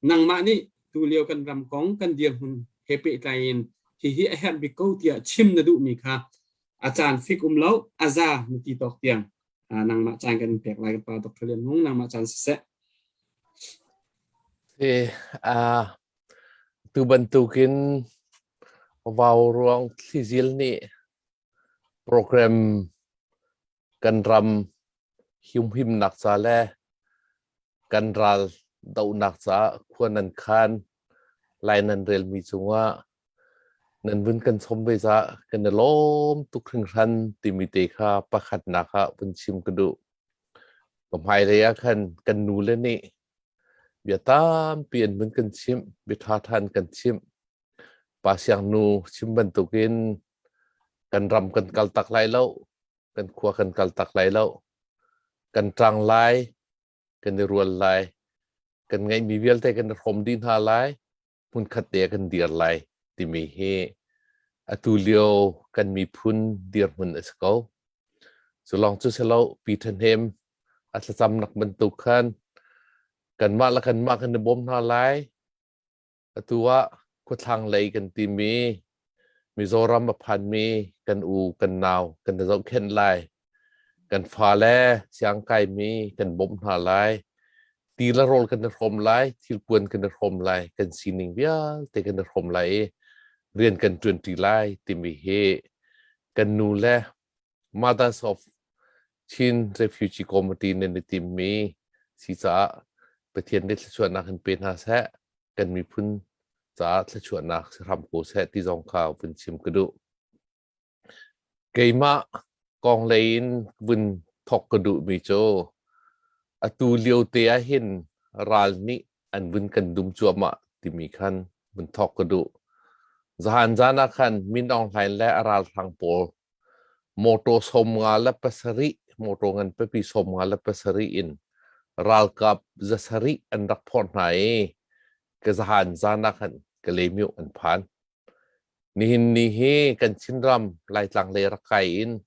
Nangmah nih tulio kan ram kong kan dirhmun he pehtlai in hihi a herh bik ko tiah chim na duhmi kha a caan fik um lo a za na ti tawk tiang nangmah caan kan in pek lai kan pa Dr. Lian Hmung nangmah caan siseh. Tu bantukin vauruang thlizil nih program kan ram humhimnak ca le kan ral dohnak caah khua nan khan lai nan relmi cungah nan vun kan chom ve caah kan i lawm tuk hringhran timi te kha pakhatnak ah vun chim ka duh. Ka hmailei ah khan kan nule nih bia tampi an vun kan chimh, bia ṭhaṭha an kan chimh. Pa Siang nu chim bantukin kan ram kan kal tak lai lo, kan khua kan kal tak lai lo. Kan ṭang lai, kan i rual lai, kan ngeihmi vialte kan i hrawm dih hna lai, hmunkhat te ah kan dir lai timi hi atu lio kan miphun dirhmun a si ko. Cu lawng cu si lo, Pi Ṭhahnem a thlacamnak bantuk khan kanmah le kanmah kan i bawm hna lai. Atu ah khuathlang lei kan timi Mizoram a phanmi kan u kan nau kan i zohkhenh lai. Kan fale siangkaimi kan bawmh hna lai. Ti le rawl kan i hrawm lai, thilpuan kan i hrawm lai, kan sining vialte kan i hrawm lai i rian kan ṭuanṭi lai timi hi kan nu le Mothers of Chin Refugee Committee nan i timmi si caah Pathian nih thluachuahnak in pe hna seh, kan miphun caah thluachuahnak si hram ko seh ti zong kha vun chim ka duh. Keimah kong lei in vun thawk ka duhmi cu atu lio te ah hin ral nih an vun kan dum cuahmah timi khan vun thawk ka duh. Zahan zan ah khan Min Aung Hlaing le a ralhrang pawl mawṭaw 57 mawṭaw ngan pipi 57 in ralkap 700 an rak phorh hna i ka zahan zan ah khan Kalaymyo an phan. Nihin ni hi kan Chinram Laitlang lei rak kai in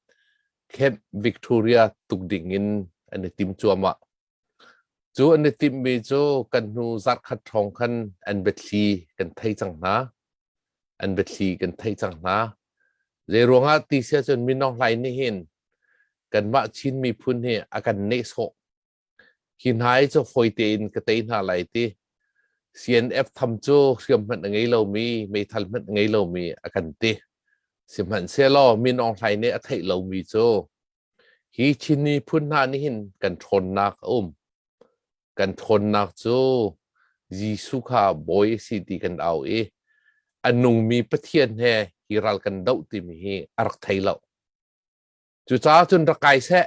Camp Victoria tuk ding in an i tim cuahmah. Cu an i timhmi cu kan hnu zarhkhat hrawng khan an biathli kan thei cang hna. An biathli kan theih cang hna. Zeiruang ah ti si ahcun Min Aung Hlaing nih hin kanmah Chin miphun hi a kan nehsawh. Hi hna hi cu fawi tein ka tei hna lai ti. CNF tham cu hriam hmanh a ngei lomi, meithal hmanh a ngei lomi a kan ti. Sihmanhsehlaw Min Aung Hlaing nih a theih lomi cu Hi Chin miphun hna nih hin kan ṭhawnnak a um. Kan ṭhawnnak cu Jesuh kha Bawi a si ti kan au i a nungmi Pathian he hi ral kan doh timi hi a rak thei lo. Cucaah cun rak kai seh.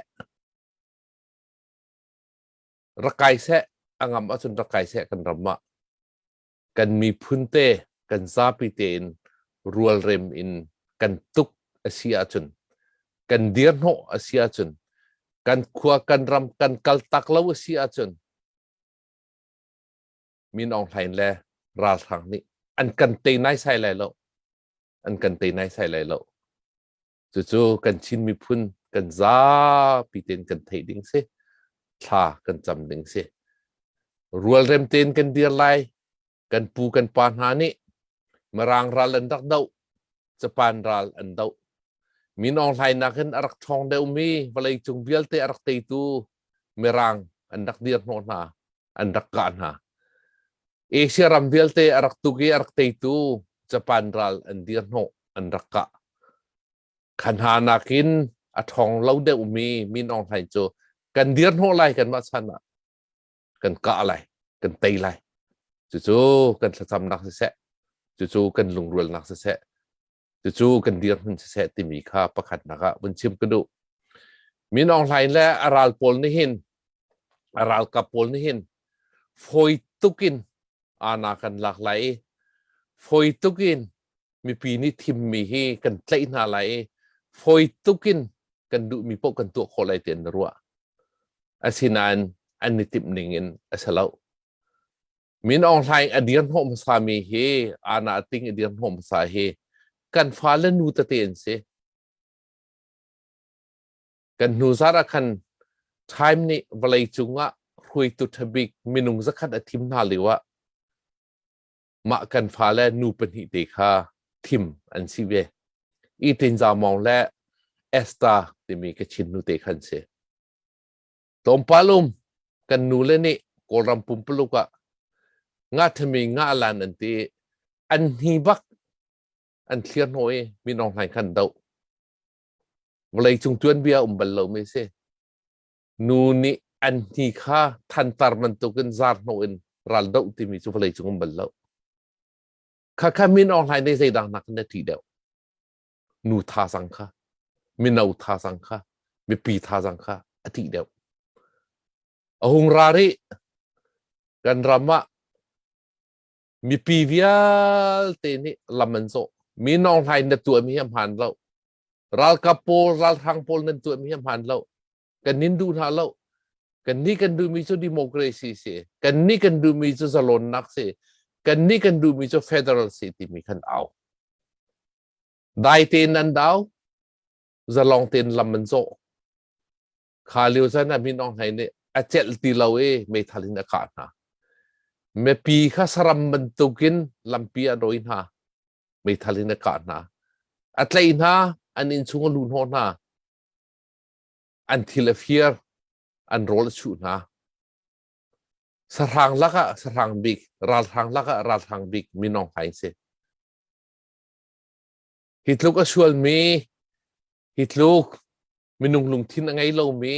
Rak kai seh. A ngam ahcun rak kai seh kan ram ah. Kan miphun te, kan zapi tein rualrem in kan tuk a si ahcun, kan dirhnawh a si ahcun, kan khua kan ram kan kaltak lo a si ahcun Min Aung Hlaing le ralhrang nih an kan tei naisai lai lo. An kan tei naisai lai lo. Cucu kan Chin miphun kan zapi tein kan theih ding si. Thla kan cam ding si. Rualrem tein kan dir lai. Kan pu kan pa hna nih Mirang ral an rak doh. Japan ral an doh. Min Aung Hlaing nakin a rak ṭhawng deuhmi vawleicung vialte a rak teitu Mirang an rak dir hnawh hna. An rak kah hna. Asia ram vialte a rak tuk i a rak teitu Japan ral an dir hnawh an rak kah. Kha hna nakin a ṭhawng lo deuhmi Min Aung Hlaing cu kan dir hnawh lai kanmah chan ah kan kah lai kan tei lai. Cucu kan thlacamnak siseh, cucu kan lungrualnak siseh, cucu kan dirhmun siseh timi kha pakhatnak ah vun chim ka duh. Min Aung Hlaing le a ral pawl nih hin a ralkap pawl nih hin fawi tuk in ana kan lak lai i fawi tuk in mipi nih thimmi hi kan tlaih hna lai i fawi tuk in kan duhmi paoh kan tuah khawh lai ti an ruah. Asinain an i timh ning in a si lo. Min Aung Hlaing a dir hnawh hmasami hi ana a ting a dir hnawh hmasa hi kan fale nu tete an si. Kan hnu zar ah khan Time nih vawleicung ah hruaitu ṭhabik minung zakhat a thim hna lio ah. Mah kan fale nu pahnih te kha thim an si ve. I Tinza Maung le Esther timi Kachin nu te khan si. Tlawmpal um kan nule nih Kawlram pumpuluk ah ngathami ngalan an ti an hni bak an thlir hnawh i Min Aung Hlaing khan doh. Vawlei cung tuanbia um bal lomi si. Nu nih an hni kha thantar bantukin zar hnawh in ral doh timi cu vawlei cung um bal lo. Khakha Min Aung Hlaing nih zeidang nakin a ṭih deuh. Nu thazang kha, mino thazang kha, mipi thazang kha a ṭih deuh. A hung ra rih kan ram ah mipi vialte nih lam an zawh. Min Aung Hlaing na tuahmi hi a hmaan lo. Ralkap pawl, ralhrang pawl nan tuahmi hi a hmaan lo. Kan nin duh hna lo. Kan nih kan duhmi cu democracy si. Kan nih kan duhmi cu zalonnak si. Kan nih kan duhmi cu federal si timi khan au. Dai tein an dau, zalong tein lam an zawh. Kha lio caan ah Min Aung Hlaing nih a celh ti lo i meithal in a kah hna. Mipi kha saram bantukin lampi a dawi hna. Meithal in a kah hna. A tlaih hna, an inn chung a luh hnawh hna. An thil a fir, an rawl a chuh hna. Sahrang lakah sahrang bik, ralhrang lakah ralhrang bik Min Aung Hlaing si. Hi tluk a sualmi, hi tluk minung lungthin a ngei lomi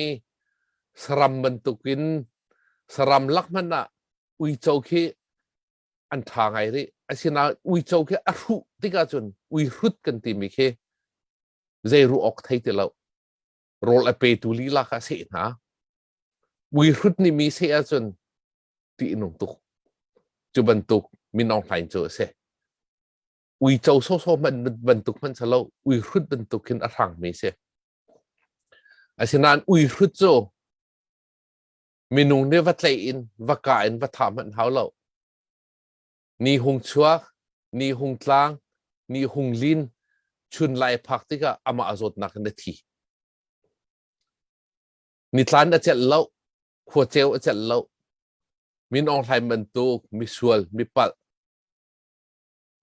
saram bantukin saram lak hmanh ah uico khi an ṭha ngai rih. Asinain uico khi a hruh tikah cun ui hrut kan timi khi zei ruah awk thei ti lo. Rawl a petu lila kha a seh hna. Ui hrut nih mi seh ahcun ṭih a nung tuk. Cu bantuk Min Aung Hlaing cu a si. Uico sawsawh hmanh bantuk hmanh si lo uihrut bantuk khin a hrangmi si. Asinain uihrut cu minung nih va tlaih in va kah in va thah hmanh hau lo. Ni hung chuak, ni hung tlang, ni hung lin, chun lai phak tikah amah a zawtnak in a thi. Nitlan a celh lo, khua ceu a celh lo. Min Aung Hlaing bantuk misual, mipalh,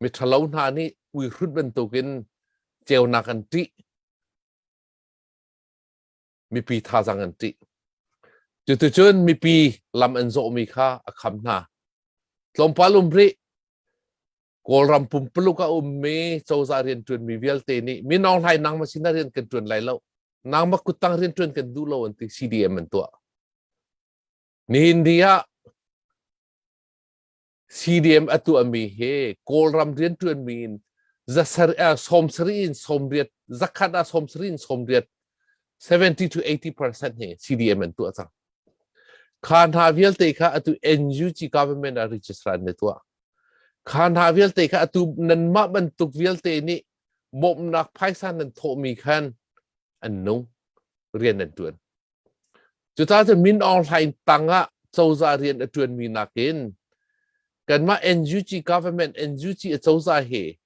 Miṭhalo hna nih uihrut bantukin ceunak an ṭih. Mipi thazaang an ṭih. Cuticun mipi lam an zawhmi kha a kham hna. Tlawmpal um rih. Kawlram pumpuluk a ummi cozah rianṭuanmi vialte nih Min Aung Hlaing nangmah sinah rian kan ṭuan lai lo. Nangmah kuttang rianṭuan kan duh lo an ti CDM an tuah. Nihin ni ah CDM a tuahmi hi Kawlram rianṭuanmi in 70 in 80 zakhat ah 70 in 80 70 to 80% hi CDM an tuah cang. Kha hna vialte kha atu NUG government ah register an tuah. Kha hna vialte kha atu nanmah bantuk vialte nih bawmhnak phaisa nan thawhmi khan an nung rian an ṭuan. Cucaah cun Min Aung Hlaing tangah cozah rian a ṭuanmi nakin kanmah NUG government NUG a cozah hi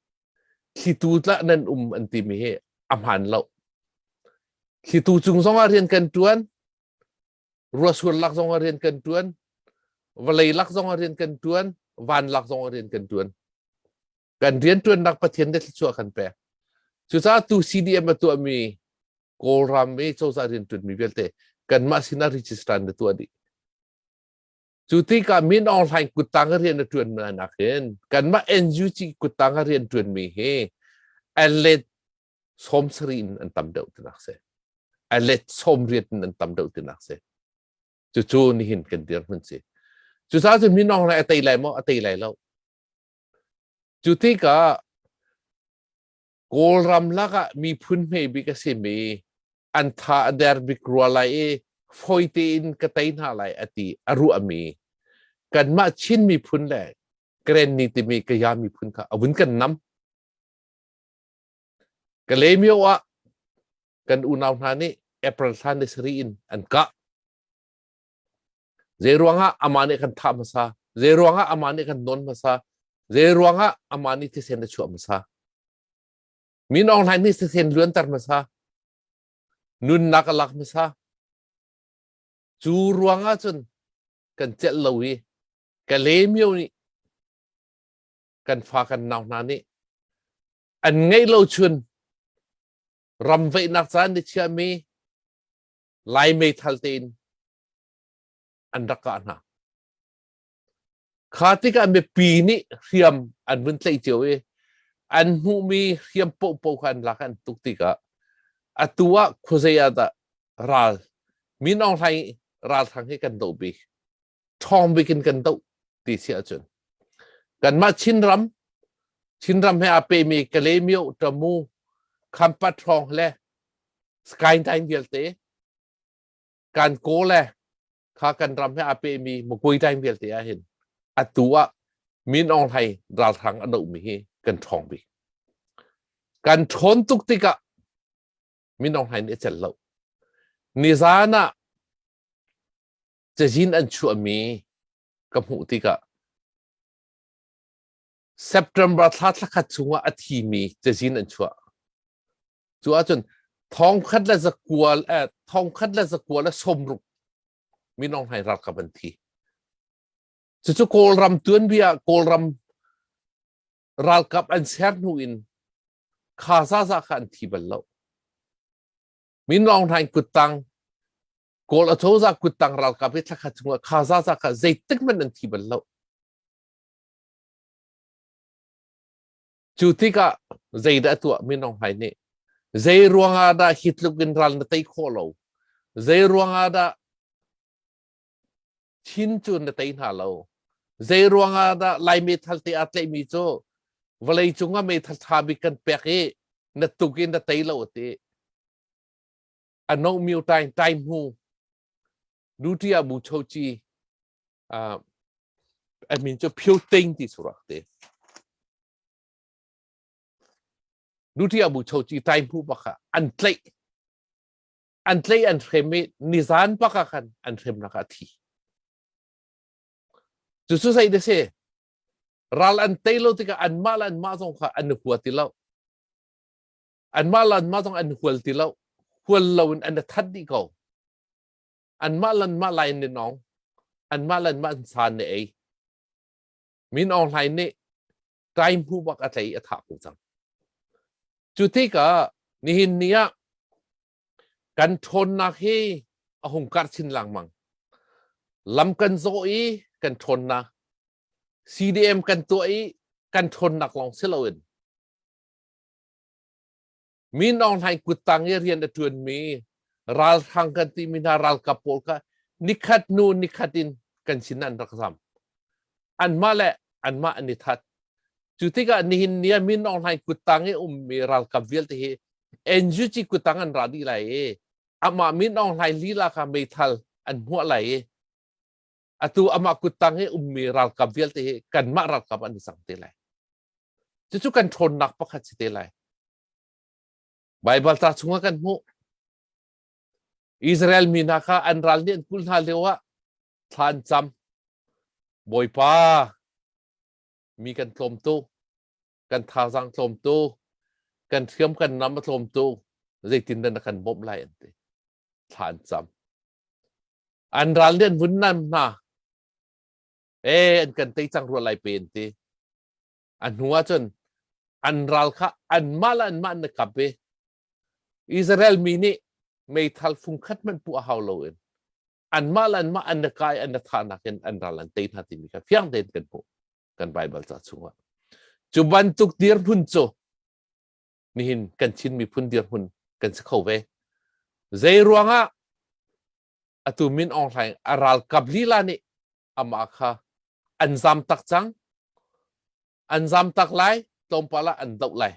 thlitu tlah nan um an timi hi a hmaan lo. Thlitu cung zongah rian kan ṭuan, ruasur lak zongah rian kan ṭuan, vawlei lak zongah rian kan ṭuan, van lak zongah rian kan ṭuan. Kan rianṭuannak Pathian nih thluachuah kan pek. Cucaah tu CDM a tuahmi Kawlram i cozah rianṭuanmi vialte kanmah sinah register na tuah dih. Cu tikah Min Aung Hlaing kuttang a rian a ṭuan nak hin kanmah NUG kuttang a rian ṭuanmi hi a let 70 in an tam deuh tinak si. A let 80 in an tam deuh tinak si. Cucu nihin kan dirhmun si. Cucaah cun Min Aung Hlaing a tei lai maw? A tei lai lo. Cu tikah Kawlram lakah miphun hme bik a simi an tha a der bik rua lai i fawi tein ka tei hna lai a ti a ruahmi kanmah Chin miphun le Karenni timi Kaya miphun kha a vun kan nam. Kalaymyo ah kan unau hna nih April thla ni sarih in an kah. Zei ruangah amah nih kan thah hmasa? Zei ruangah amah nih kan nawn hmasa? Zei ruangah amah nih thisen a chuah hmasa? Min Aung Hlaing nih thisen luanter hmasa. Nunnak a lak hmasa. Cu ruangah cun kan celh lo i Kalaymyo nih Kan fa kan nau hna nih an ngeih lo chun ram veihnak caan ni chiahmi Lai meithal tein an rak kah hna. Kha tikah mipi nih hriam an vun tlaih cio i an hmuhmi hriam pohpoh kha an lak an tuk tikah atu ah khuazei ah dah ral Min Aung Hlaing ralhrang hi kan doh bik ṭhawng bik in kan doh ti si ahcun kanmah Chinram Chinram he aa pehmi Kalaymyo Tamu Khampat hrawng le Skyline vialte kan kaw le kha kan ram he aa pehmi Magway time vialte ah hin atu ah Min Aung Hlaing ralhrang a dohmi hi kan ṭhawng bik. Kan ṭhawn tuk tikah Min Aung Hlaing nih a celh lo. Nizan ah cazin an chuahmi ka hmuh tikah September thla thlakhat chungah a thimi cazin an chuah. Cu ahcun 1,169 Min Aung Hlaing ralkap an thi. Cucu Kawlram tuanbia Kawlram ralkap an ser hnu in kha zaza kha an thi bal lo. Min Aung Hlaing kuttang Kawl acozah kuttang ralkap hi thlakhat chungah kha zaza kha zeitik hmanh an thi bal lo. Cu tikah zeidah a tuah Min Aung Hlaing nih? Zei ruangah dah hi tluk in ral na tei khawh lo? Zei ruangah dah Chin cu na tei hna lo? Zei ruangah dah Lai meithal te aa tlaihmi cu vawlei cungah meithal ṭha bik kan pek i na tuk in na tei lo a ti. A no myo tai tai hmu duty ah bu cho chi a min cu Phyo Ting ti surak te. Duty ah bu cho chi tai hmu bak an tlaih. An tlaih an hrem i nizan bak ah khan an hremnak ah thi. Cu cu zei da si? Ral an tei lo tikah anmah le anmah zong kha an hua ti lo. Anmah le anmah zong an hual ti lo. Hual lo in an that dih ko. Anmah le anmah lai an i nawng. Anmah le anmah an sa an i ei. Min Aung Hlaing nih tai hmu bak a tlei a thah ko cang. Cu tikah nihin ni ah kan ṭhawnnak hi a hung karh chin lengmang. Lam kan zawh i kan ṭhawnnak, CDM kan tuah i kan ṭhawnnak lawng si loin Min Aung Hlaing kuttang i rian a ṭuanmi ralhrang kan timi hna ralkap pawl kha nikhat hnu nikhat in kan sin an rak zam. Anmah le anmah an i that. Cu tikah nihin ni ah Min Aung Hlaing kuttang i ummi ralkap vialte hi NUG kuttang an ra dih lai i amah Min Aung Hlaing lila kha meithal an hmuah lai i atu amah kuttang i ummi ralkap vialte hi kanmah ralkap an i cang te lai. Cucu kan ṭhawnnak pakhat si te lai. Baibal ca chungah kan hmuh. Israel mi hna kha an ral nih an kulh hna lio ah thla an cam. Bawipa, mi kan tlawm tu, kan thazaang tlawm tu, kan hriam kan nam a tlawm tu, zeitindah na kan bawmh lai an ti. Thla an cam. An ral nih an vun nam hna. E, an kan tei cang rua lai pe an ti. A hnu ahcun an ral kha anmah le anmah an i kap i Israel mi nih meithal fungkhat hmanh puh a hau loin anmah le anmah an i kai an i thahnak in an ral an tei hna timi kha fiang tein kan hmuh kan Baibal ca chungah. Cu bantuk dirhmun cu nihin kan Chin miphun dirhmun kan si kho ve. Zei ruangah atu Min Aung Hlaing a ralkap lila nih amah kha an zam tak cang an zam tak lai tlawmpal ah an doh lai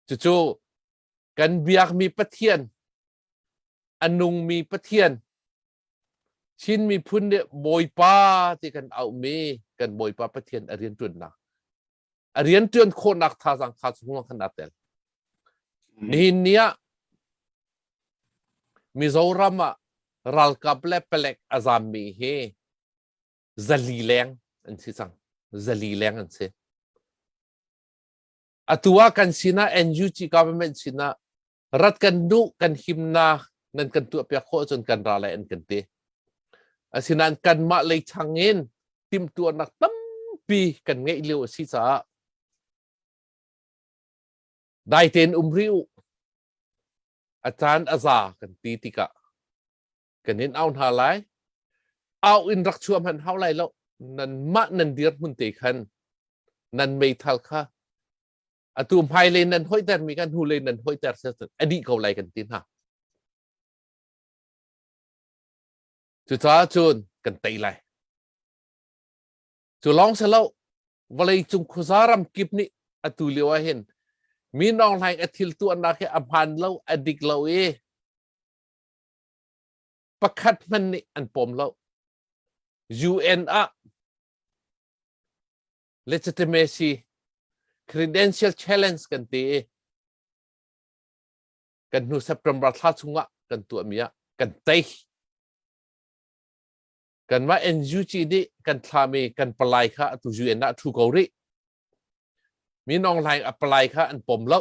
cucu kan biakmi Pathian a nungmi Pathian Chin miphun nih Bawipa ti kan auhmi kan Bawipa Pathian a rianṭuannak a rianṭuan khawhnak thazaang kha chung khan aa tel nihin ni ah Mizoram ah ralkap le palek a zammi hi 400 leng an si cang. 400 leng an si. Atu ah kan sinah NUG government sinah rat kan duh kan himnak nan kan tuahpiak khawh cun kan ra lai an kan ti. Asinain kanmah lei chang in timhtuahnak tampi tampi kan ngeih lio a si caah dai tein um rih u. A caan a za kan ti tikah kan in au hna lai. Au in rak chuah hmanh hau lai lo. Nanmah nan dirhmun te khan nan meithal kha atu hmailei nan hoihter mi kha hnulei nan hoihter a dih ko lai kan ti hna. Cucaah cun kan tei lai. Cu lawng si lo, vawleicung khuaza ram kip nih atu lio ah hin Min Aung Hlaing a thil tuahnak hi a hmaan lo, a dik lo i pakhat hmanh nih an pawm lo. UN ah legitimacy credential challenge kan ti i kan hnu September thla chungah kan tuahmi ah kan tei. Kanmah NUG nih kan thlami kan palai kha atu UN ah thu ko rih. Min Aung Hlaing a palai kha an pom lo.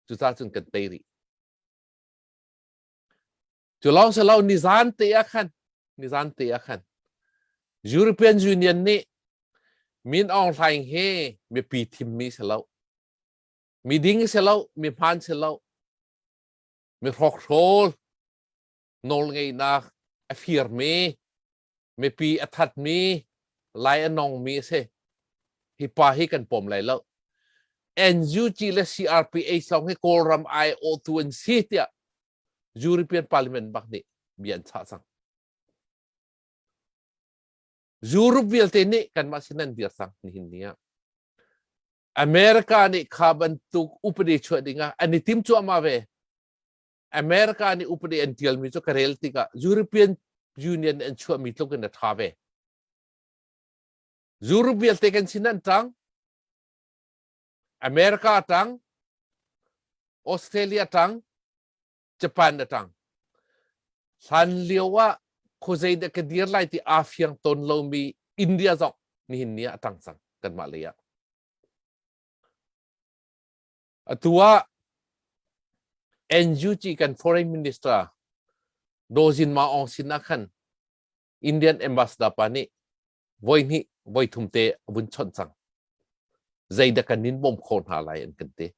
Cucaah cun kan tei rih. Cu lawng si lo nizan te ah khan nizan te ah khan European Union nih Min Aung Hlaing hi mipi thimmi si lo. Mi ding si lo, mi hmaan si lo, mi hrokhrawl nawlngeihnak a firmi, mipi a thatmi, lai a nongmi a si. Hi pa hi kan pom lai lo. NUG le CRPH lawng hi Kawlram aiawhtu an si tiah European Parliament bak nih bia an chah cang. Europe vialte nih kanmah sin an dir cang nihin ni ah. America nih kha bantuk upadi chuah dingah an i tim cuahmah ve. America nih upadi an tialmi cu ka rel tikah European Union an chuahmi tluk in a ṭha ve. Europe vialte kan sin an ṭang. America ṭang, Australia ṭang, Japan a ṭang. Hlan lio ah khuazei dah ka dir lai ti aa fiang tawn lomi India zong nihin ni ah a ṭang cang kanmah lei ah. Atu ah NUG kan foreign minister Daw Zin Ma Aung sin ah khan Indian ambassador pa nih voihnih voithum te a vun chawnh cang. Zeidah kan in bawm kho hna lai an kan ti.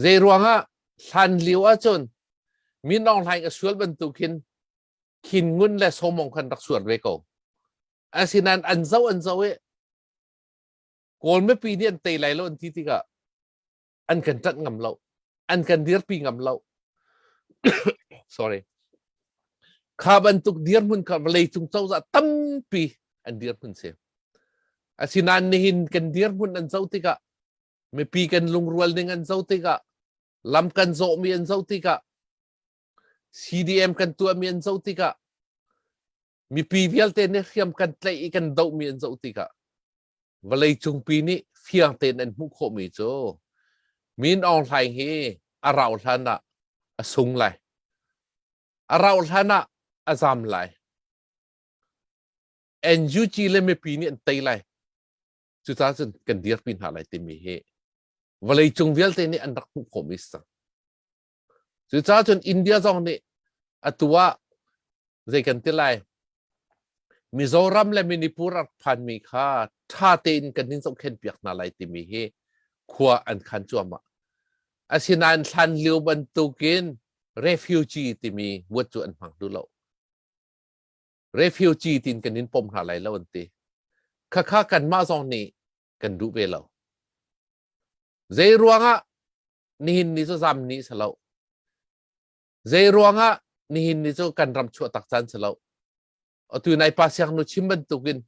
Zei ruangah hlan lio ahcun Min Aung Hlaing a sual bantuk hin Khin Ngun le Somong khan rak sual ve ko. Asinain an zo an zo i Kawl mipi nih an tei lai lo an ti tikah an kan ṭanh ngam lo. An kan dirpi ngam lo. Sorry. Kha bantuk dirhmun kha vawleicung cozah tampi an dirhmun si. Asinain nihin kan dirhmun an zoh tikah mipi kan lungrual ning an zoh tikah lam kan zawhmi an zoh tikah CDM kan tuahmi an zoh tikah mipi vialte nih hriam kan tlaih i kan dohmi an zoh tikah vawleicung pi nih fiang tein an hmuh khawhmi cu Min Aung Hlaing hi a rauh hlan ah a sung lai. A rauh hlan ah a zam lai. NUG le mipi nih an tei lai. Cucaah cun kan dirpi hna lai timi hi vawleicung vialte nih an rak hmuh khawhmi si cang. Cucaah cun India zong nih atu ah zei kan ti lai Mizoram le Manipur a rak phanmi kha ṭha tein kan in zohkhenh piak hna lai timi hi khua an khan cuahmah. Asinain hlan lio bantukin refugee timi word cu an hmang duh lo. Refugee tiin kan in pom hna lai lo an ti. Khakha kanmah zong nih kan duh ve lo. Zei ruangah nihin ni cu zam ni si lo. Zei ruangah nihin ni cu kan ram chuah tak caan si lo. Atu nai pa siangnu chim bantukin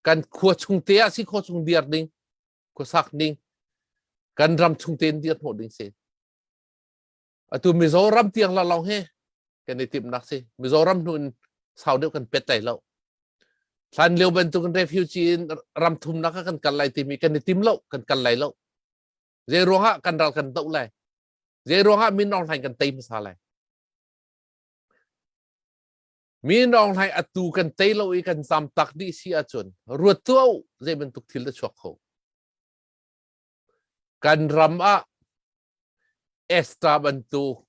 kan khua chung te ah si khua chung dir ding, khua sak ding, kan ram chung tein dir hnawh ding si. Atu Mizoram tiang la long he kan i timhnak si. Mizoram hnu in sau deuh kan pet lai lo. Hlan lio bantukin refugee in ram thumnak ah kan kal lai timi kan i tim lo, kan kal lai lo. Zei ruangah kan ral kan doh lai? Zei ruangah Min Aung Hlaing kan tei hmasa lai? Min Aung Hlaing atu kan tei lo i kan zam tak dih si ahcun ruat tuah u zei bantuk thil dah chuak kho. Kan ram ah Esther bantuk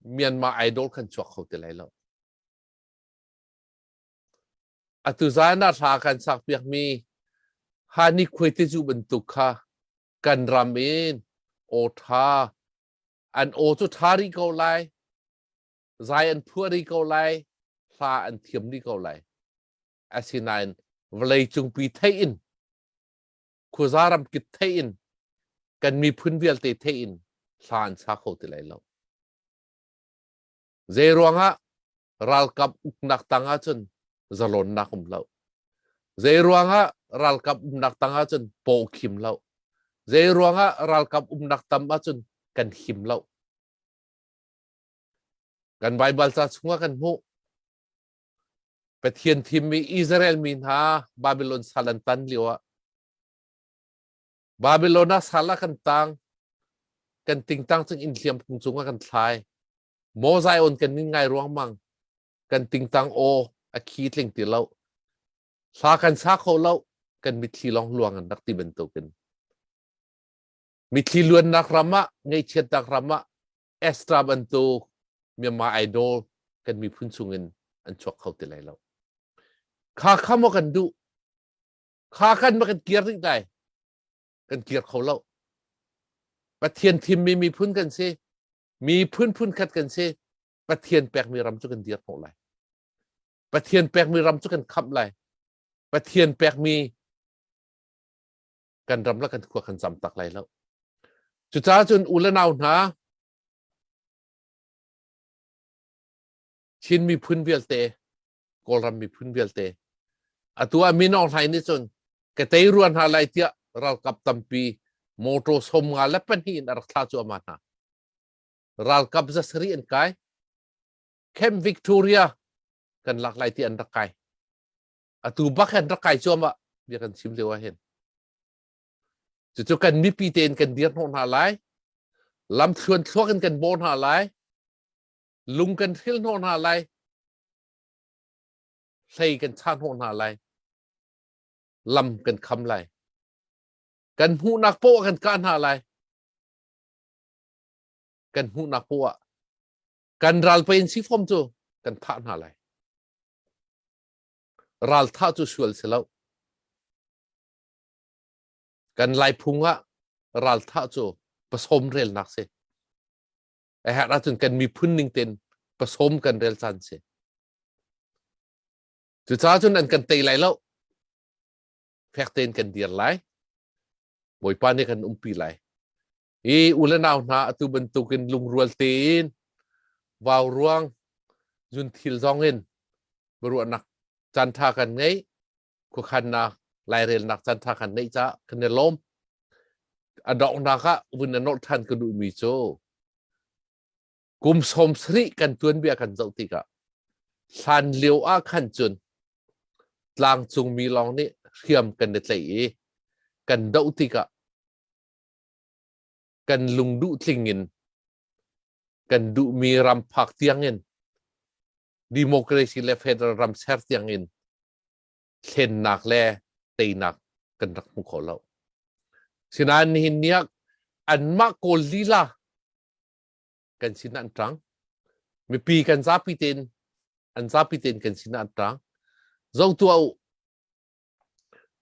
Myanmar idol kan chuak kho ti lai lo. Atu zan ah hla kan sakpiakmi Hani Khuaitizu bantuk kha kan ram in aw ṭha an aw cu ṭha rih ko lai, zai an phuah rih ko lai, hla an thiam rih ko lai. Asinain vawleicungpi theih in khuaza ramkip theih in kan miphun vialte theih in hla an sa kho ti lai lo. Zei ruangah ralkap uknak tang ahcun zalonnak um lo. Zei ruangah ralkap umnak tang ahcun paw khim lo. Zei ruangah ralkap umnak tam ahcun kan him lo. Kan Baibal ca chungah kan hmuh. Pathian thimmi Israel mi hna Babylon sal an tan lio ah Babylon ah sal ah kan tang kan tingtang cung inn hliam kung cungah kan thlai. Maw Zion kan nin ngai ruangmang kan tingtang aw a khi tling ti lo hla kan sa kho lo kan mitthli lawng luang an rak ti bantukin mitthli luannak ram ah ngaihchiatnak ram ah Estra bantuk Myanmar Idol kan miphun chungin an chuak kho ti lai lo kha kha maw kan duh kha kan ma kan kir rih lai kan kir kho lo Pathian thimmi miphun kan si miphun phunkhat kan si. Pathian pekmi ram cu kan dir hnawh lai. Pathian pekmi ram cu kan khamh lai. Pathian pekmi kan ram le kan khua kan zam tak lai lo. Cucaah cun u le nau hna, Chin miphun vialte, Kawlram miphun vialte, atu ah Min Aung Hlaing nih cun ka tei ruan hna lai tiah ralkap tampi motor 52 in a rak thlah cuahmah hna. Ralkap 700 an kai. Camp Victoria kan lak lai ti an rak kai. Atu bak an rak kai cuahmah bia kan chim lio ah hin. Cucu kan mipi tein kan dir hnawh hna lai. Lam thluan thluak in kan bawh hna lai. Lung kan hril hnawh hna lai. Hlei kan chah hnawh hna lai. Lam kan kham lai. Kan hmuhnak poah kan kah hna lai. Kan hmuhnak poah kan ral pein si fom cu kan thah hna lai. Ral thah cu sual si lo. Kan lai phung ah ral thah cu pasawm relnak si. A herh ahcun kan miphun ning tein pasawm kan rel caan si. Cucaah cun an kan tei lai lo. Fek tein kan dir lai. Bawipa nih kan umpi lai. I u le nau hna atu bantukin lungrual tein vau ruang zun thil zong in biaruahnak caan ṭha kan ngei. Khuakhannak lairelnak caan ṭha kan neih caah kan i lawm. A donghnak ah vun na nolh ṭhan ka duhmi cu kum 70 kan tuanbia kan zoh tikah hlan lio ah khan cun tlangcungmi lawng nih hriam kan i tlaih i kan doh tikah kan lungduh tling in kan duhmi ram phak tiang in democracy le federal ram ser tiang in thlennak le teinak kan rak hmu kho lo. Sinain nihin ni ah anmah Kawl lila kan sin an ṭang. Mipi kan zapi tein an zapi tein kan sin an ṭang. Zo tuah u.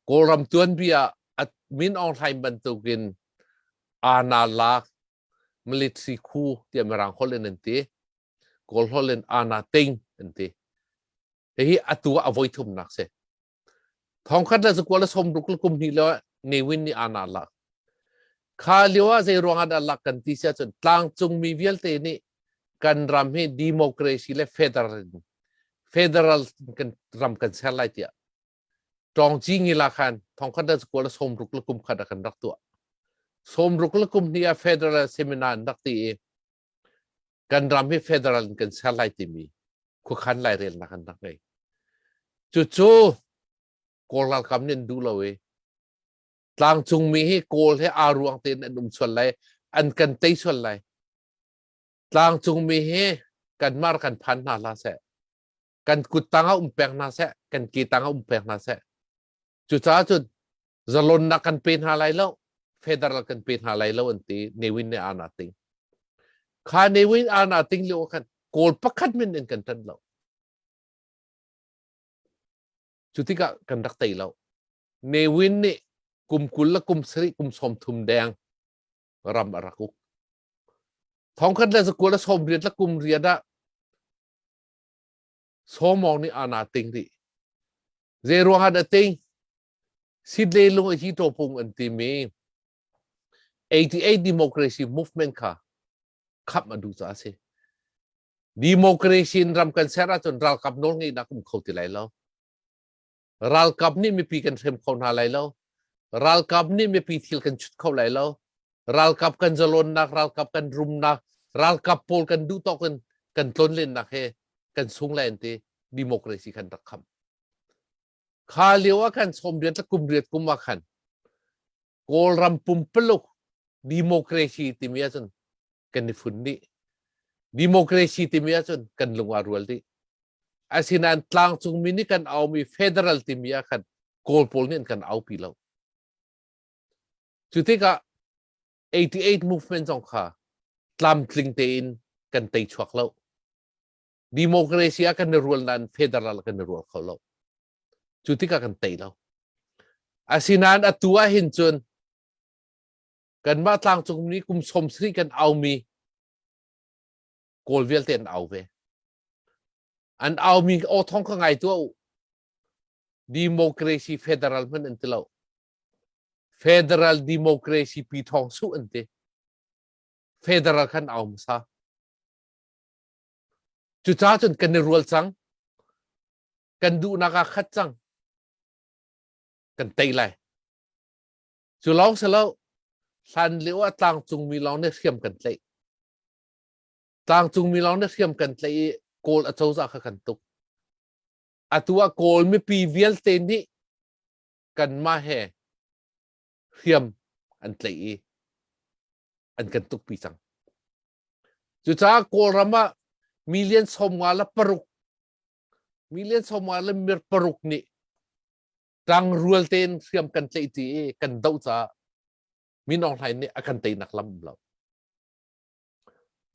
Kawlram tuanbia at Min Aung Hlaing bantukin ana lak military khu tiah Mirang holh in an ti. Kawl holh in ana ting an ti. Hihi atu ah a voi thumnak si. Thongkhat le zakua le sawmruk le kum hnih lio ah Ne Win nih ana lak. Kha lio ah zei ruang ah dah lak kan ti si ahcun tlangcungmi vialte nih kan ram hi democracy le federal federal kan ram kan ser lai tiah Tawngci ngila khan thongkhat le zakua le sawmruk le kum khat ah kan rak tuah. Sawmruk le kum hnih ah federal seminar an rak ti i kan ram hi federal in kan ser lai timi khuakhan lairelnak an rak ngei. Cucu Kawl ralkap nih an duh lo i tlangcungmi hi Kawl he aa ruang tein an um sual lai, an kan tei sual lai. Tlangcungmi hi kanmah kan phan hna hlah seh. Kan kut tang ah um peng hna seh, kan ke tang ah um peng hna seh. Cucaah cun zalonnak kan pe hna lai lo, federal kan pe hna lai lo an ti. Ne Win nih aa ting. Kha Ne Win aa ting lio khan Kawl pakhat min in kan ṭan lo. Cu tikah kan rak tei lo. Ne Win nih kum 20 le kum 7 kum 30 deng ram a rak uk. Thongkhat le zakua le 80 le kum riat ah Sawmawng nih ana ting rih. Zei ruang ah dah ting? Sidle lung a hi topung an timi 88 democracy movement kha khap a duh caah a si. Democracy in ram kan ser ahcun ralkap nawl ngeihnak um kho ti lai lo. Ralkap nih mipi kan hrem kho hna lai lo. Ralkap nih mipi thil kan chut kho lai lo. Ralkap kan zalonnak, ralkap kan rumnak, ralkap pawl kan duh tawk in kan tlonlennak he kan sung lai an ti. Democracy kan rak kham. Kha lio ah khan 80 le kum riat kum ah khan Kawlram pumpaluk democracy timi ahcun kan i fun dih. Democracy timi ahcun kan lung aa rual dih. Asinain tlangcungmi nih kan aumi federal timi ah khan Kawl pawl nih an kan aupi lo. Cu tikah 88 movement zong kha tlamtling tein kan tei chuak lo. Democracy ah kan i rual nain federal kan i rual kho lo. Cu tikah kan tei lo. Asinain atu ah hin cun kanmah tlangcung nih kum 70 kan aumi Kawl vialte an au ve. An aumi aw thong kha ngai tuah u. Democracy federal hmanh an ti lo. Federal democracy pi thong su an ti. Federal khan au hmasa. Cucaah cun kan i rual cang. Kan duhnak aa khat cang. Kan tei lai. Cu lawng si lo, hlan lio ah tlangcungmi lawng nih hriam kan tlaih. Tlangcungmi lawng nih hriam kan tlaih i Kawl acozah kha kan tuk. Atu ah Kawl mipi vialte nih kanmah he hriam an tlaih i an kan tukpi cang. Cucaah Kawlram ah million 56 million 56 nih ṭangrual tein hriam kan tlaih ti i kan doh caah Min Aung Hlaing nih a kan teinak lam um lo.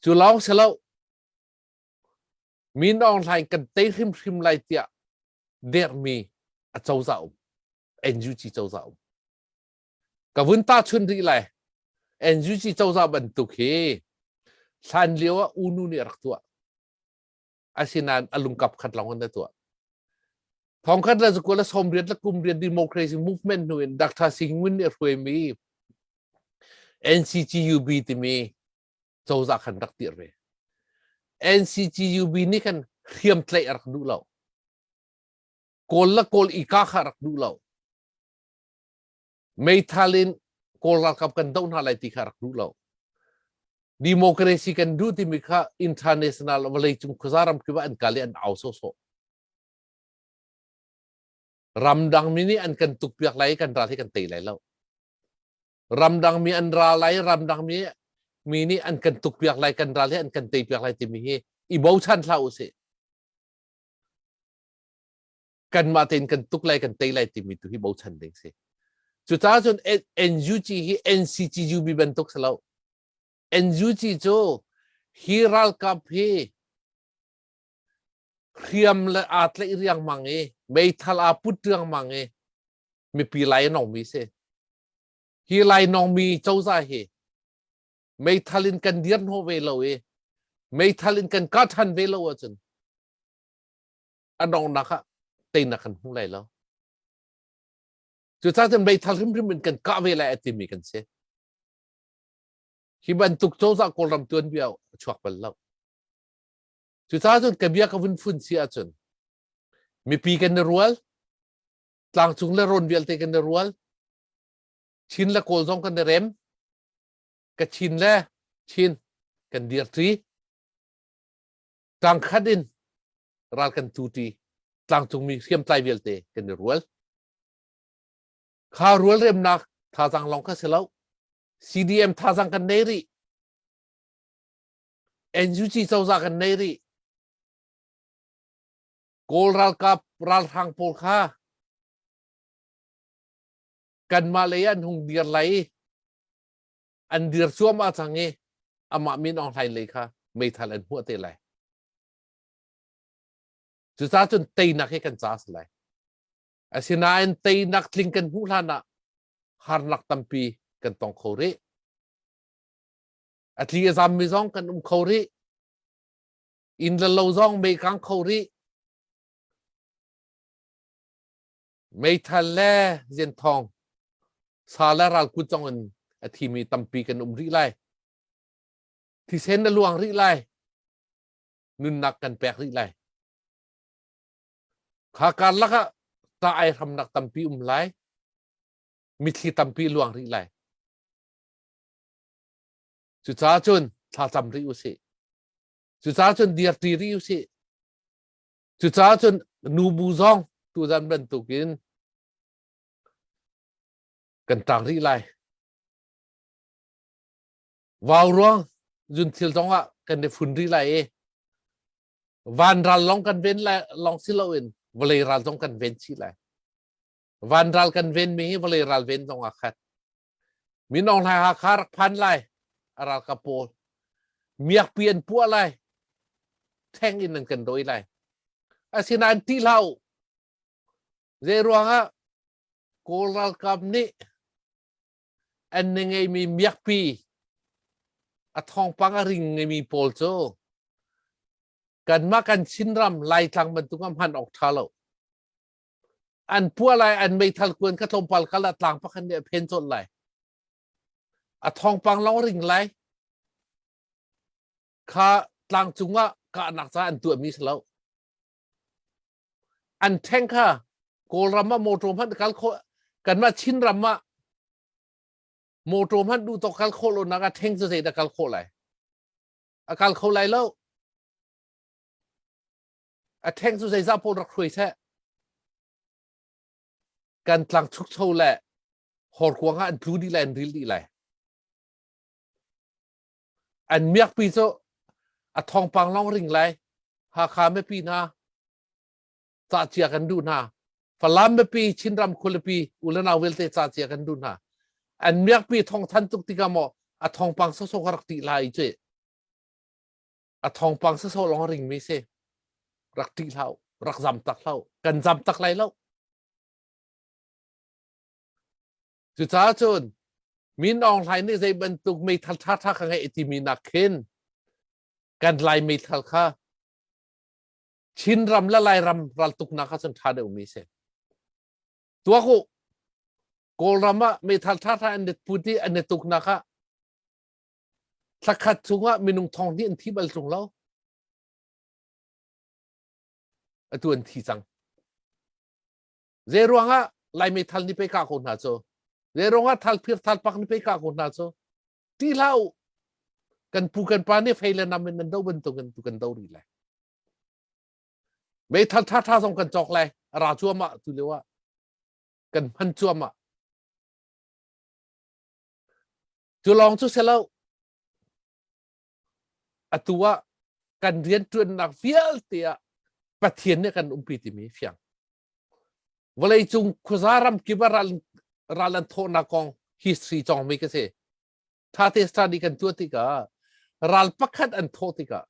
Cu lawng si lo, Min Aung Hlaing kan tei hrimhrim lai tiah dermi a cozah um, NUG cozah um. Ka vun tahchun rih lai. NUG cozah bantuk hi hlan lio ah U Nu nih a rak tuah. Asinain a lungkap khat lawng in a tuah. Thongkhat le zakua le 80 le kum riat democracy movement hnu in Dr. Sing Win nih a hruaimi NCGUB timi cozah khan rak tir ve. NCGUB nih khan hriamtlaih a rak duh lo. Kawl le Kawl i ka kha rak duh lo. Meithal in Kawl ralkap kan doh hna lai ti kha rak duh lo. Democracy kan duh timi kha international vawleicung khuaza ram kip ah an kal i an au sawsawh. Ramdang mi nih an kan tukpiak lai i kan ral hi kan tei lai lo. Ramdang mi an ra lai, ramdang mi nih an kan tukpiak lai, kan ral hi an kan teipiak lai timi hi i bochan hlah usih. Kanmah tein kan tuk lai kan tei lai timi tu hi bochan ding si. Cucaah cun NUG hi NCGUB bantuk si lo. NUG cu hi ralkap hi hriam le aa tlaih riangmang i meithal aa put riangmang i mipi lai a nongmi si. Hi lai nongmi cozah hi meithal in kan dir hnawh ve lo i meithal in kan kah ṭhan ve lo ahcun a donghnak ah teinak kan hmu lai lo. Cucaah cun meithal hrimhrim in kan kah ve lai a timi kan si. Hi bantuk cozah Kawlram tuanbia a chuak bal lo. Cucaah cun ka bia ka vun fun si ahcun mipi kan i rual, tlangcung le rawn vialte kan i rual, Chin le Kawl zong kan i rem, Kachin le Chin kan dirṭi, tlangkhat in ral kan tu ṭi, tlangcungmi hriamtlai vialte kan i rual. Kha rualremnak thazaang lawng kha si lo. CDM thazaang kan nei rih. NUG cozah kan nei rih. Kawl ralkap ralhrang pawl kha kanmah lei an hung dir lai i an dir cuahmah cang i amah Min Aung Hlaing lei kha meithal an hmuah te lai. Cucaah cun teinak hi kan ca a si lai. Asinain teinak tling kan hmuh hlan ah harnak tampi kan tong kho rih. A tli a zammi zong kan um kho rih. Inn le lo zong mei kang kho rih. Meithal le zianthawng sa le ral kut zong in a thimi tampi kan um rih lai. Thisen a luang rih lai. Nunnak kan pek rih lai. Kha karlak ah ta ai hramnak tampi um lai. Mitthli tampi luang rih lai. Cucaah cun thlacam rih usih. Cucaah cun dirṭi rih usih. Cucaah cun nubu zong tuzan bantukin kan ṭang rih lai. Vau ruang zun thil zong ah kan i fun rih lai i van ral lawng kan ven lai lawng si loin vawlei ral zong kan ven chih lai. Van ral kan ven mi hi vawlei ral ven zong ah khat. Min Aung Hlaing Hakha rak phan lai a ralkap pawl. Miakpi an puah lai. Theng in an kan dawi lai. Asinain ṭih hlah u. Zei ruangah Kawl ralkap nih an na ngeimi miakpi a thawngpang a ring ngeimi pawl cu kanmah kan Chinram Laitlang bantuk ah hman awk ṭha lo. An puah lai, an meithal kuan kha tlawmpal kal ah tlang pakhat nih a phen colh lai. A thawngpang lawng ring lai. Kha tlang cungah kahnak ca an tuahmi si lo. An ṭheng kha Kawlram ah motor hmanh kal khawh kanmah Chinram ah motor hmanh duh tawk kal khawh lo nak ah ṭheng cu zeidah kal khawh lai? A kal kho lai lo. A ṭheng cu zeizah pawl rak hruai seh. Kan tlang chukcho le horkuang ah an tlu dih lai, an ril dih lai. An miakpi cu a thawngpang lawng ring lai. Hakha mipi hna ca cia kan duh hna. Falam mipi, Chinram khualipi, u le nau vialte ca cia kan duh hna. An miakpi thawng than tuk tikah maw a thawngpang sawsawh ka rak tih lai cu. A thawngpang sawsawh lawng a ringmi si. Rak ṭih hlah u, rak zam tak hlah u. Kan zam tak lai lo. Cucaah cun Min Aung Hlaing nih zei bantuk meithal ṭhaṭha ka ngeih timi nak khin kan Lai meithal kha Chinram le Lairam raltuknak ah cun ṭha deuhmi si. Tuak u, Kawlram ah meithal ṭhaṭha an i put i an i tuknak ah thlakhat chungah minung thong hnih an thi bal ṭung lo. Atu an thi cang. Zei ruangah Lai meithal nih pei kah ko hna cu? Zei ruangah thal phir thal pak nih pei kah ko hna cu? Ti hlah u. Kan pu kan pa nih fei le nam in nan do bantuk in tu kan do rih lai. Meithal tha tha zong kan cawk lai. A ra cuahmah tu lio ah. Kan hman cuahmah. Cu lawng cu si lo. Atu ah kan rianṭuannak vialte ah Pathian nih kan umpi timi fiang. Vawleicung khuaza ram kip ah ral, ral an thawhnak kong history cawngmi ka si. Ṭhate study kan tuah tikah ral pakhat an thawh tikah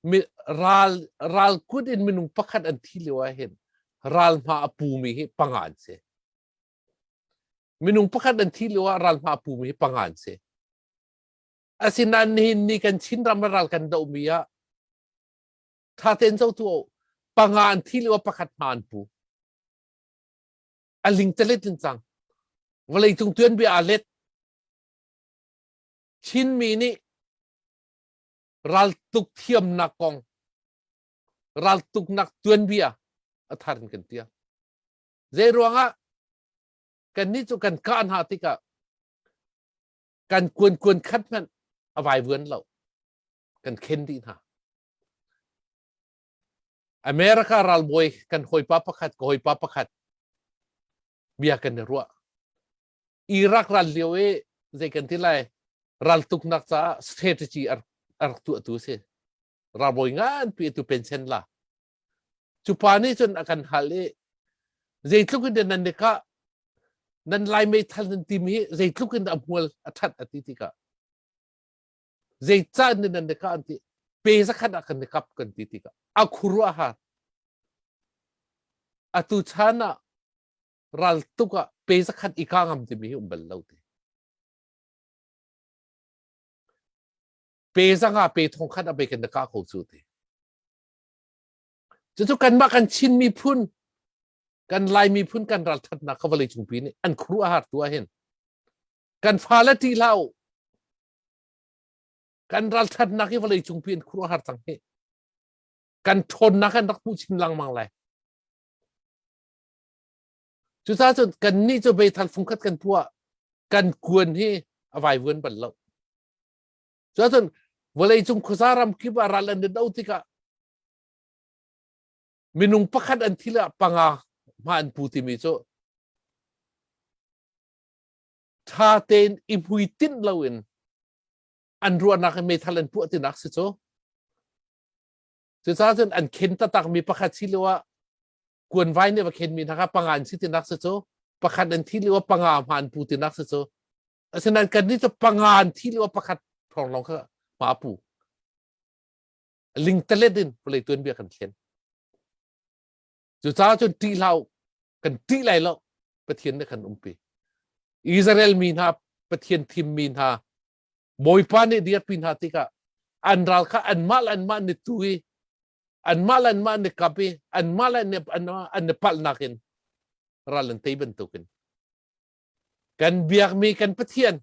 mi, ral ral kut in minung pakhat an thi lio ah hin ral hma a pumi hi panga an si. Minung pakhat an thi lio ah ral hma a pumi hi panga an si. Asinain nihin ni kan Chinram ral kan dohmi ah tha tein zotu panga an thi lio pakhat hma an pu. A ling telet in cang. Vawlei cung tuanbia aa let. Chinmi nih raltuk thiamnak kong raltuknak tuanbia a thar in kan tial. Zei ruangah kannih cu kan kah hna tikah kan kuan kuan khat hmanh a vaivuan lo kan khen dih hna America ralbawi kan hawipa pakhat ka hawipa pakhat bia kan i ruah Iraq ral lio i zei kan ti lai raltuknak caah strategy a rak tuahtu si ralbawi nganpi tu pension la Cu pa nih cun a kan hal i zeitluk in nan i kah nan lai meithal nan timi hi zeitluk in a hmual a ṭhat a ti tikah zeicah in nan i kah an ti pe zakhat ah kan i kap kan ti tikah a khuaruahhar atu chan ah. Ral tuk ah pe zakhat i ka ngam timi hi um bal lo ti. Pe zanga pe thong khat a pe kan ka ko cu ti. Cucu kanmah kan Chin miphun kan Lai miphun kan ralthatnak kha vawlei cungpi nih an khuaruah har tu ahhin kan fale ṭih hlah u. Kan ralthatnak hi vawlei cungpi an khuaruah har cang hi. Kan ṭhawnnak an rak hmuh chin lengmang lai. Cucaah cun kannih cu meithal fungkhat kan puah kan kuan hi a vaivuan bal lo. Cuacun vawleicung khuaza ram kip ah ral an i do tikah minung pakhat an thil ah panga hma an pu timi cu ṭha tein i hmuitinh loin an ruahnak in meithal an puah tinak si cu. Cucaah cun an khen taktakmi pakhat si lio ah kuanvai nih va khenmi hna kha panga an si tinak si cu. Pakhat an thi lio ah panga hma an pu tinak si cu. Asinain kannih cu panga an thi lio pakhat thawng lawng kha hma pu. Lingtalet in vawlei tuanbia kan thlen. Cucaah cun ṭih hlah u. Kan ṭih lai lo. Pathian nih kan umpi. Israel mi hna, Pathian thimmi hna, Bawipa nih dirpi hna tikah an ral kha anmah le anmah ni tu i anmah le anmah ni kap i anmah le an i palhnak in ral an tei bantukin Kan biakmi kan Pathian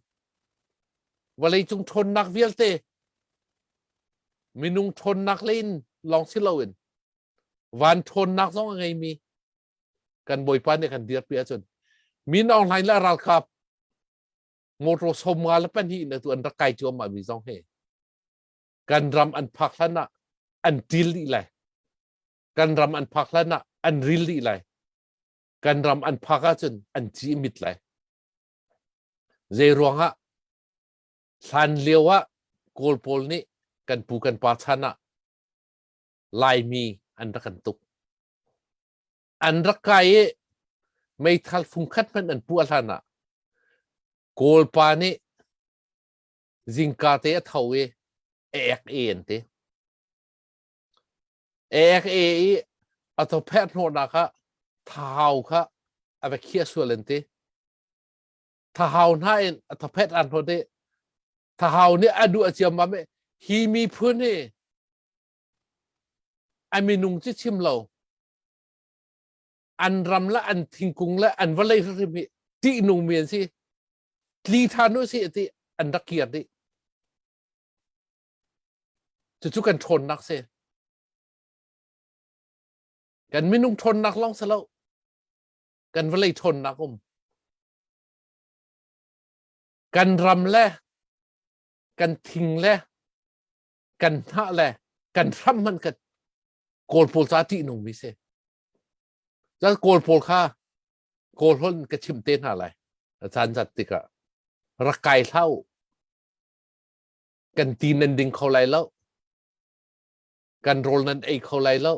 vawleicung ṭhawnnak vialte minung ṭhawnnak lei in lawng si loin van ṭhawnnak zong a ngeimi kan Bawipa nih kan dirpi ahcun Min Aung Hlaing le ralkap motor 52 in atu an rak kai cuahmah mi zong hi kan ram an phak hlan ah an ṭil dih lai. Kan ram an phak hlan ah an ril dih lai. Kan ram an phak ahcun an ci mit lai. Zei ruangah hlan lio ah Kawl pawl nih kan pu kan pa chan ah Laimi an rak kan tuk. An rak kai i meithal fungkhat hmanh an puah hlan ah Kawl pa nih zingka te a tho i ek e an ti. Ek e i a thawphet hnawhnak ah thahau kha a va khiah sual an ti. Thahau hna in a thawphet an hnawt i thahau nih a duh a ciammam i hi miphun hi a minung cu chim lo an ram le an thingkung le an vawlei hrimhrim hi ṭihnungmi an si tli ṭhan u sih ti an rak kir dih. Cucu kan ṭhawnnak si. Kan minung ṭhawnnak lawng si lo. Kan vawlei ṭhawnnak um. Kan ram le kan thing le kan hnah le kan hram hmanh kan Kawl pawl ca ṭihnungmi si. Cun Kawl pawl kha Kawl holh ka chimh te hna lai. A caan zat tikah rak kai hlah u. Kan ti nan ding kho lai lo. Kan rawl nan ei kho lai lo.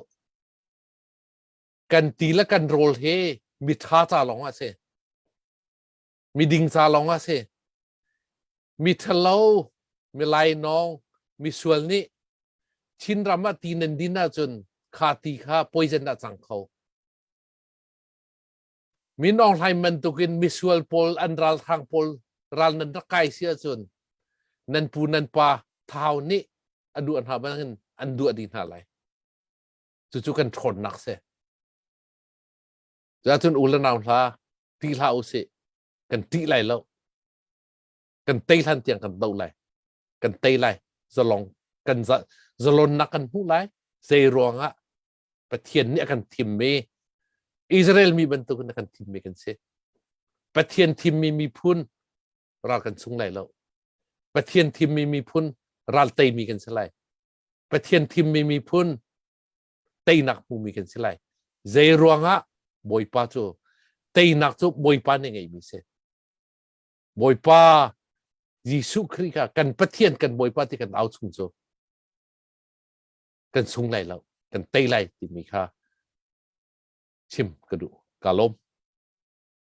Kan ti le kan rawl hi miṭha ca lawng ah si. Miding ca lawng ah si. Mi ṭhalo, mi lainawng, mi sual nih Chinram ah ti nan din ahcun kha ti kha poison ah cang kho. Min Aung Hlaing bantukin misual pawl an ralhrang pawl ral nan rak kai si ahcun nan pu nan pa thau nih a duah hna bangin an duah dih hna lai. Cucu kan ṭhawnnak si. Cuahcun u le nau hla ti hlah usih. Kan ṭih lai lo. Kan tei hlan tiang kan do lai. Kan tei lai. Zalong kan zalonnak kan hmuh lai. Zei ruangah Pathian nih a kan thimmi Israel mi bantukin a kan thimmi kan si. Pathian thimmi miphun ral kan sung lai lo. Pathian thimmi miphun ral teimi kan si lai. Pathian thimmi miphun teinak hmumi kan si lai. Zei ruangah Bawipa cu teinak cu Bawipa nih ngeimi si. Bawipa Jesuh Khrih kha kan Pathian kan Bawipa ti kan au chung cu kan sung lai lo kan tei lai timi kha chim ka duh ka lawm.